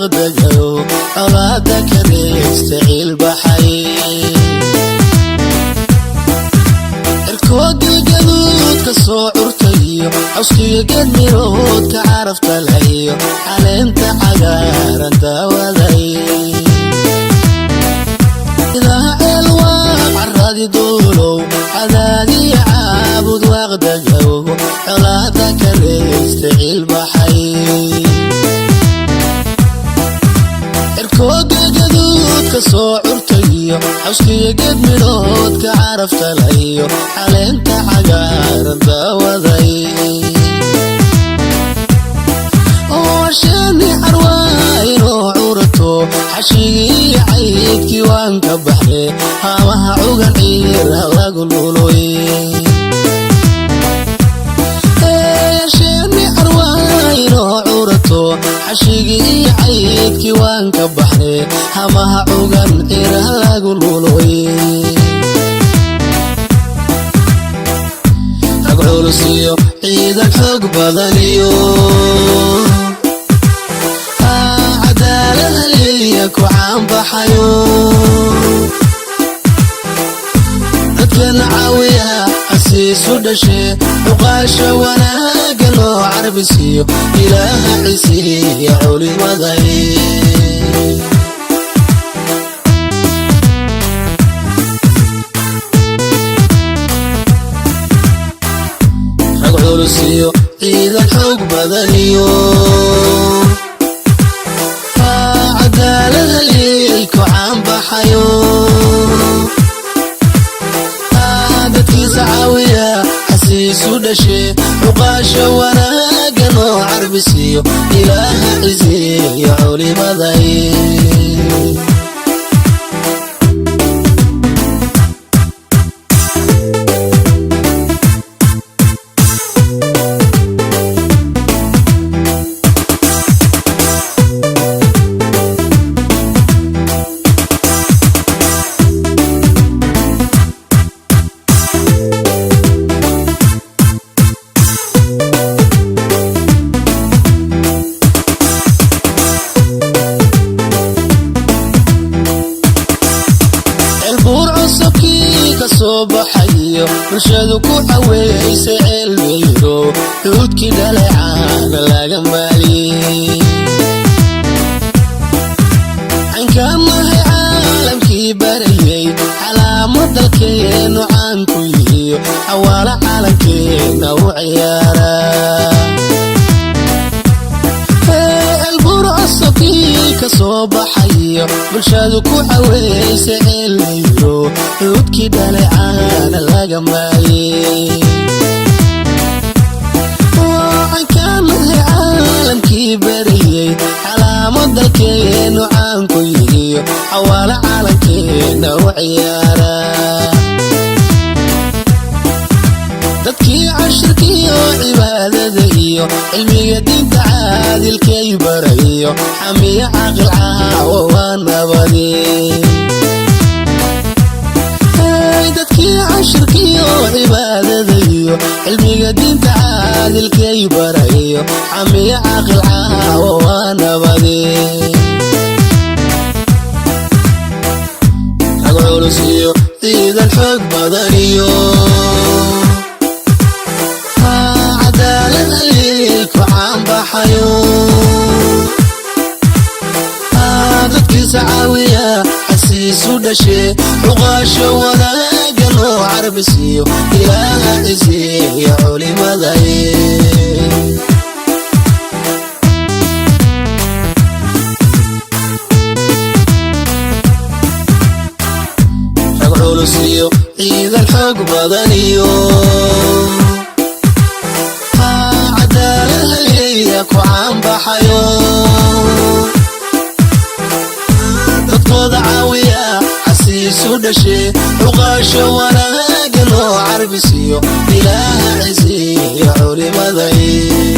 Waaqdegayo colaada kareysta ciilbaxay. Cirkoogii gaduudka soo curtayo, cawskiyo geed miroodka carafta lahiyo, caleenta cagaaran daawaday. Idaha Ceelwaaq, caradi Duulow, Cadaadiya, Caabud Waaqdegayo colaada kareysta ciilbaxay. Cirkooga gaduudka soo curtayo, cawskiyo geed midhoodka carafta lahiyo, caleenta cagaaran daawaday. Sheeni carwaa inoo curato, xashigii caydkii waan ka baxne, haamaha cugan ciir ha lagu luloy. Sheeni carwaa inoo curato, xashigii caydkii waan ka baxne, hamaha cugan ciir ha lagu luloy. Rag culus iyo ciidan xoog badan iyo cadaalad haleeya ku caanbaxayo, dadkana caawiya xasiisu dhashe, cuqaasha wanaaga loo carbisiiyo, Ilaaha cisiiya culimaday. Rag culus iyo ciidan xoog badan iyo cadaalad haleey ku caanbaxayo, dadkiisa caawiya xasiisu dhashe, cuqaasha wanaaga loo carbisiiyo, Ilaaha cisiiya culimaday. Ceelbuur cusubkii ka soo baxayo, bulshadu ku caweysay Ceelmeyro, xuudkii dhaleecaana laga maaliyey. Caynkaanahay caalamkii barayey, calaamo dalkeennu caanku yihiyo, xawaalo caalankeenna u ciyaara. Ceelbuur cusubkii ka soo baxayo, bulshadu ku caweysay Ceelmeyro, xuudkii dhaleecaana laga maayey. Caynkaanahay caalamkii barayey, calaamo dalkeennu caanku yihiyo, xawaalo caalankeenna u ciyaara. Dadkii cashirkiyo cibaadada iyo cilmiga diinta caadilkay barayo, xamiyo caaqil caawo waa nabadi. Dadkii cashirkiyo cibaadada iyo cilmiga diinta caadilkay barayo, xamiyo caaqil caawo waa nabadi. Rag culus iyo ciidan xoog badan iyo cadaalad haliil ku caanbaxayo, dadkiisa caawiya xasiisu dhashe, cuqaasha wanaaga loo carbisiiyo, Ilaaha cisiiya culimaday. Rag culus iyo ciidan xoog badan iyo cadaalad haleeya ku caanbaxayo, dadkooda caawiya xasiisu dhashe, cuqaasha wanaaga loo carbisiiyo, Ilaaha cisiiya culimaday.